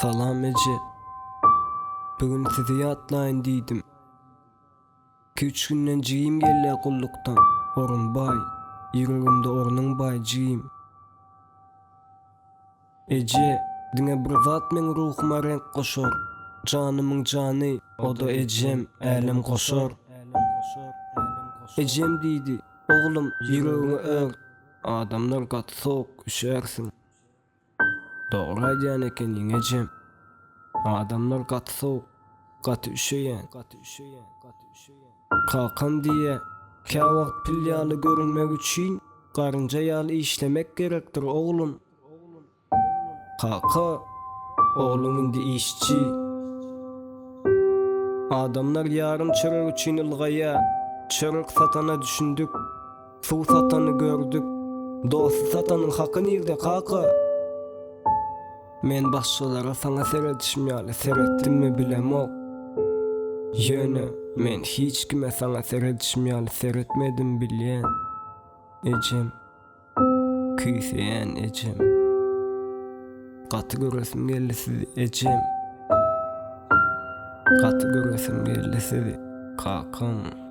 Salam eje. Bu gün sizi ýatlaýyn diýdim. Iki-üç günden jigim gelýä gullukdan. Orunbaý, ýüregimde ornuň baý jigim. Eje, diňe bir zat meň ruhuma reňk goşar. Janymyň jany, o-da ejem, älemgoşar. Ejem diýdi, Oglum, ýüregiňi ört. Adamlar gaty sowuk, üşärsiň. Dogry aýdýan ekeniň ejem. Adamlar gaty sowuk, gaty üşeýän. Kakam diýýä, käwagt pil ýaly görünmek üçin garynja ýaly işlemek gerekdir oglum. Kaka, ogluň indi işçi. Adamlar ýarym çörek üçin ylgaýa, çörek satana düşündik. Suw satany gördük. Dosty satanyň haky nirde kaka? Men başgalara saňa seredişim ýaly seretdimmi bilemok. Ýöne men hiç kime saňa seredişim ýaly seretmedim bilýän. Ejem. Küýseýän ejem. Gaty göresim geldi sizi ejem. Gaty göresim geldi sizi kakam.